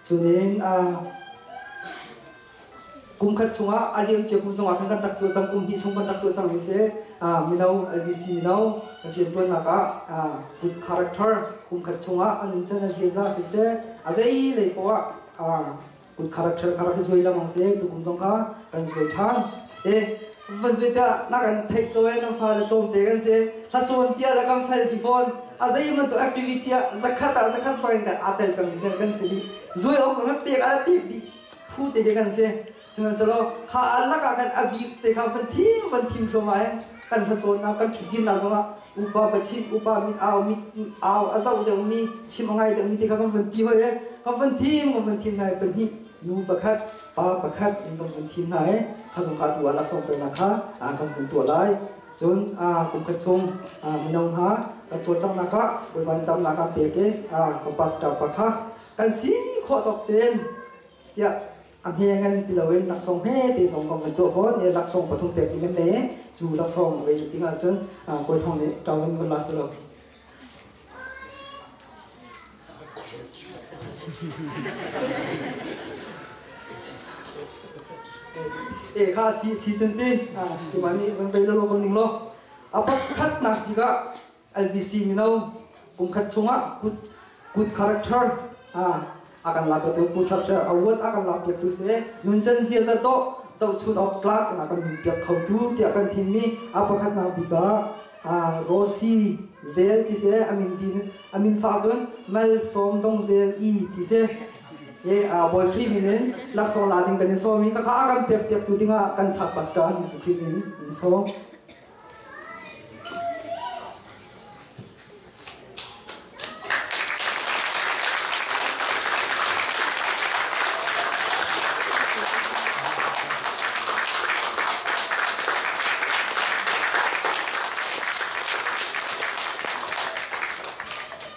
Cunin kum khat chungah a liam cia kum zongah khan kan rak tuah cang, kum hnih chung kan rak tuah cang mi si. Mino LBC mino kan riantuannak ah good character kum khat chungah an nun a ziaza siseh, a zei lei poah ah good character kha rak zuai lamang si. Tu kum zong kha kan zuai than. E van zuai ta na kan theih ko e, nan fa le tlawm te kan si. Hla cawn tia la kan fel ti fawn. A zei man tu activity ah zakhat ah zakhat bangin kan atel kan kan si dih. Zuai awk kan pek a pek dih phu te kan si. Sihmanhsehlaw kha alak ah khan a bik te kha van thim van thim thluahmah in kan hla kan thutdinnak zongah upa pachit upa mit au mit au a zoh deuhmi chim a ngai deuhmi te kha kan van ti hoi e, kan van thim kan van thim hna i pahnih, nu pakhat pa pakhat in kan van thim hna i kha zong kha tu ah laksawng peknak kha kan vun tuah lai. Cun kum khat chung mino hna kan cawlcanghnak ah Bawipa nih damnak an pek i kan pastor pa kha kan si khawh tawk tein tiah a hme ngan ti loin laksawng hme te zong kan van tuah fawn i laksawng pathum pek ding kan nei. Cu laksawng vei ding ahcun kawi thong nih ṭawin van la silo. E kha si season tin tuma nih van vei lo ko ning lo. A pakhat nak bik ah LBC mino kum khat chungah good good character a kan lak tu good character award a kan lak piak tu se nuncan ziaza to zohchun awk tlak na kan hun piak kho tu tiah kan thimmi a pakhat nak bik ah Rosie Zel ti se amin tin amin fa cun Mal Som Dong Zel i ti se e Bawi Khrih min in laksawng la ding kan in sawm i ka kha a kan pek piak tu dingah kan chak pastor Jesuh Khrih min in sawm.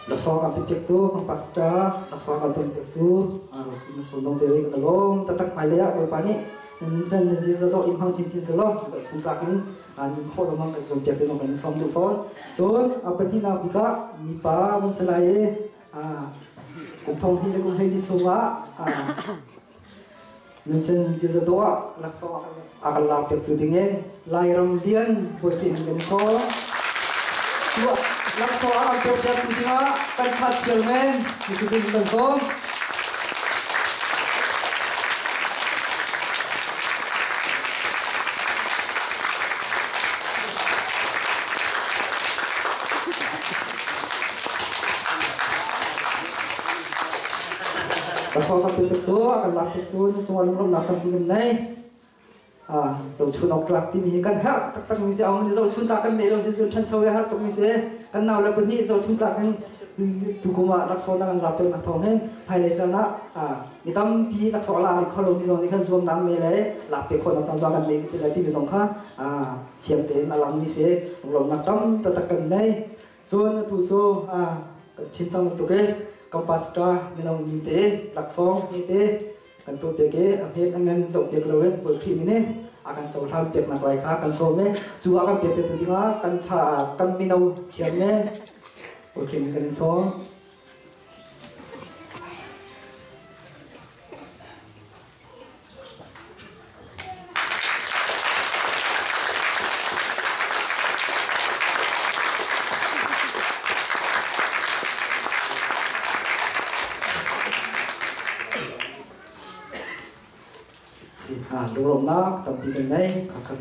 Laksawng kan pipiaktu kan pastor, laksawng kan cawnpiaktu Sundong Zeri kan lawm taktak. Hmailei ah Bawipa nih nan san na ziza dawh in hmang chinchin selaw zohchun tlak in an khawh lengmang kan cawnpiak te zong kan in sawm duh fawn. Cun a pahnihnak bik ah mipa van si lai i kum thong hnih le kum 12 chungah nunchan ziaza dawh ah laksawng a kan lak piaktu ding in Lairam Lian Bawi kan sawm. Laksawng a kan pek piaktu dingah kan chat chairman Mr. kan sawm. Laksawng kan pek tu, a kan lak piaktu na cungah lunglawmhnak tampi kan nei. Zohchun awk tlak timi hi kan herh taktak mi si. Ong zohchun tlak kan neih lo si cun ṭhancho i har tuk mi si. Kan nau le pahnih zohchun tlak in tukum ah laksawng na kan lak peng nak thawng hin hmailei caan ah mi tampi laksawng la kho lo mi zong nih khan zuamnak me le lak pe khawh nak caan zong kan nei ti lai timi zong kha thiam tein a lang mi si. Lawmnak tam taktak kan nei. Cun atu cu kan chim cang bantuk i kan pastor mino ni te laksawng he te kan tuah piak i a hmet a ngan zoh piak loin Bawi Khrih min in a kan cohlan piak nak lai kha kan sawm i cu a kan piak piak tu dingah kan cha kan mino chairman Bawi Khrih min kan in sawm. Si ha lunglawmhnak tampi kan nei. Kha kha.